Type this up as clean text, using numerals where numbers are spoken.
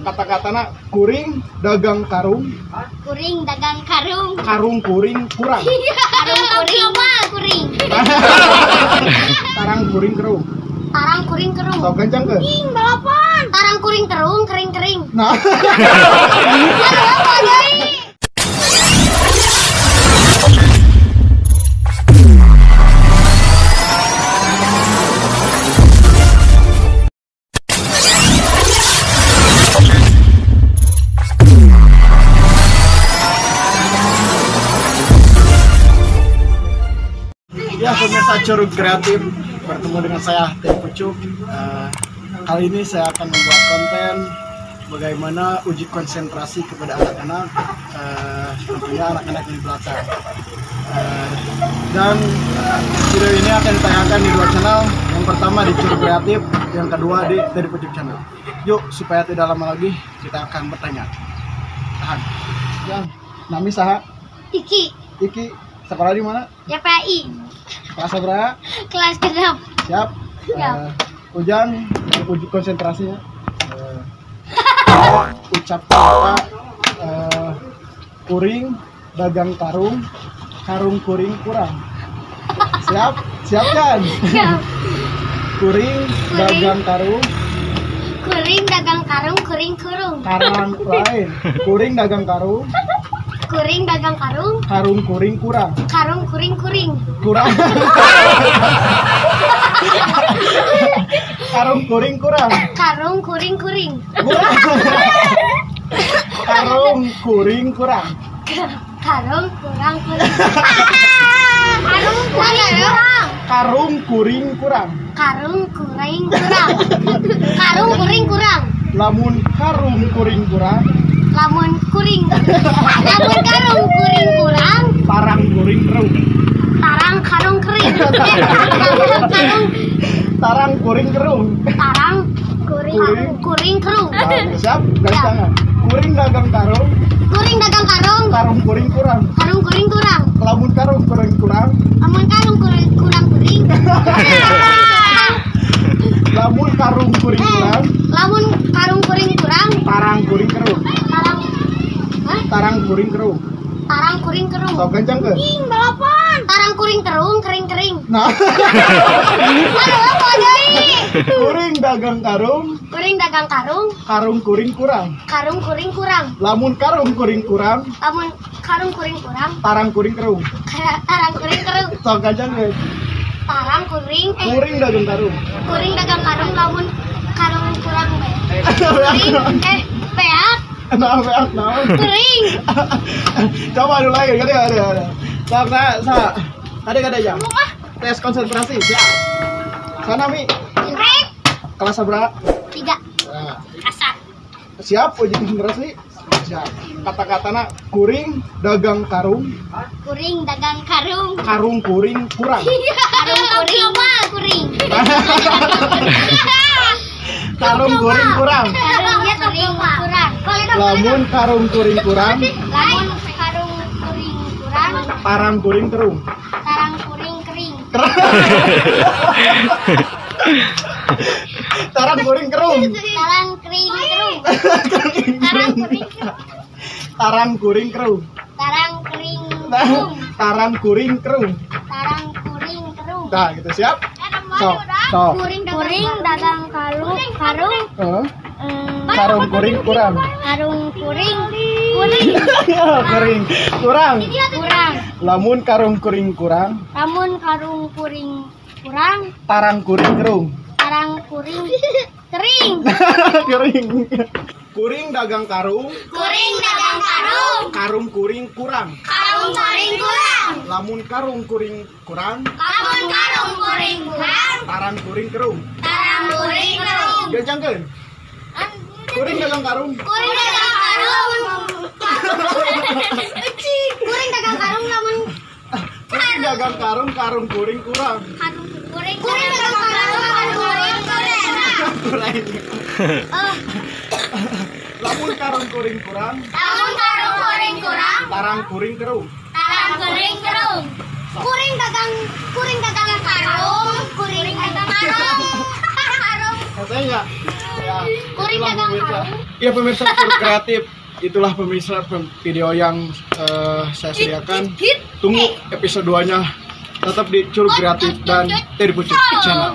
Kata-katana kuring dagang karung. Kuring dagang karung. Karung kuring kurang. Karung kuring kuring. Tarang kuring kerung. Tarang kuring kerung. Sok kencang ke? Ing balapan. Tarang kuring terung kering kering. Nah. Ya, pemirsa Curug Kreatif, bertemu dengan saya Teh Pucuk. Kali ini saya akan membuat konten bagaimana uji konsentrasi kepada anak-anak, tentunya anak-anak di belakang. Dan video ini akan ditayangkan di dua channel. Yang pertama di Curug Kreatif, yang kedua di Teh Pucuk Channel. Yuk, supaya tidak lama lagi, kita akan bertanya. Tahan. Yang nami saha? Iki. Iki, sekolah di mana? YPI. Kelas berapa? Kelas 6. Siap. Siap. Ujang, uji konsentrasinya. Ucap kata kuring dagang karung, karung kuring kurang. Siap? Siap kan? Siap. Kuring dagang karung. Kuring dagang karung, kuring kurung. Karang lain. Kuring dagang karung. Kuring dagang karung. Karung kuring kurang. Karung kuring kuring. Kurang. Karung kuring kurang. Karung kuring kuring. Kurang. Karung kuring kurang. Karung kurang kuring. Karung kuring kurang. Karung kuring kurang. Karung kuring kurang. Karung kuring kurang. Lamun karung kuring kurang. Lamun kuring. Lamun karung kuring kurang. Tarang kuring kerung. Tarang karung kering. Tarang kuring kerung. Tarang kuring kuring kerung. Siap, garis tangan. Kuring dagang karung. Kuring dagang karung. Karung kuring kurang. Karung kuring kurang. Lamun karung kuring kurang. Lamun karung kuring kurang kuring. Lamun karung kuring kurang. Lamun karung kuring kurang. Tarang kuring kerung. Tarang. Hah? Tarang kuring kerung. Tarang kuring kerung. Sok kencang ke? Ing balapan. Tarang kuring terung kering kering. Nah. Aduh, apa deui? Kuring dagang karung. Kuring dagang karung. Karung kuring kurang. Karung kuring kurang. Lamun karung kuring kurang. Lamun karung kuring kurang. Tarang kuring kerung. Tarang kuring kerung. Sok kencang ke? Tarang kuring kuring dagang karung. Kuring dagang karung lamun karung kurang be. Kuring beak. Nah, beak naon? Kuring. Coba dulu lagi, kali ada. Sok, sa. Tadi kada jam. Tes konsentrasi, siap. Sana Mi. Kelas berapa? 3. Nah. Kasar. Siap uji konsentrasi? Siap. Kata-katana kuring dagang karung. Kuring dagang karung. Karung kuring kurang. Karung kuring kuring. Karung kuring kurang. Karung kuring kurang. Lamun karung kuring kurang. Lamun karung kuring kurang. Tarang kuring kerung. Tarang kuring kering. Tarang kuring kerung. Tarang kering kerung. Tarang kuring kerung. Tarang kuring kerung. Tarang kering kerung. Tarang kuring kerung. Tarang kuring kerung. Nah, gitu siap? Sok, sok. Kuring dagang karung, karung. Karung kuring kurang. Karung kuring kuring. Kuring kurang. Kurang. Lamun karung kuring kurang. Lamun karung kuring kurang. Tarang kuring kerung. Tarang kuring kering. Kering. Kuring dagang karung. Kuring dagang karung. Karung kuring kurang. Karung kuring kurang. Lamun karung kuring kurang. Lamun karung kuring kurang. Tarang kuring kerung. Tarang kuring kerung. Gancangkeun. Kuring dagang karung. Kuring dagang karung. Kuring dagang karung lamun kuring dagang karung karung kuring kurang. Karung kuring kuring dagang karung karung kuring kurang. Lamun karung kuring kurang. Lamun karung kuring kurang. Tarang kuring kerung. Tarang kuring kerung. Kuring dagang karung, kuring dagang karung. Karung Katanya. Ya. Kuring Itulah dagang pemirsa. karung. Iya pemirsa Curug Kreatif. Itulah pemirsa video yang saya sediakan. Tunggu episode 2-nya tetap di Curug Kreatif dan Teddy Pucuk Channel.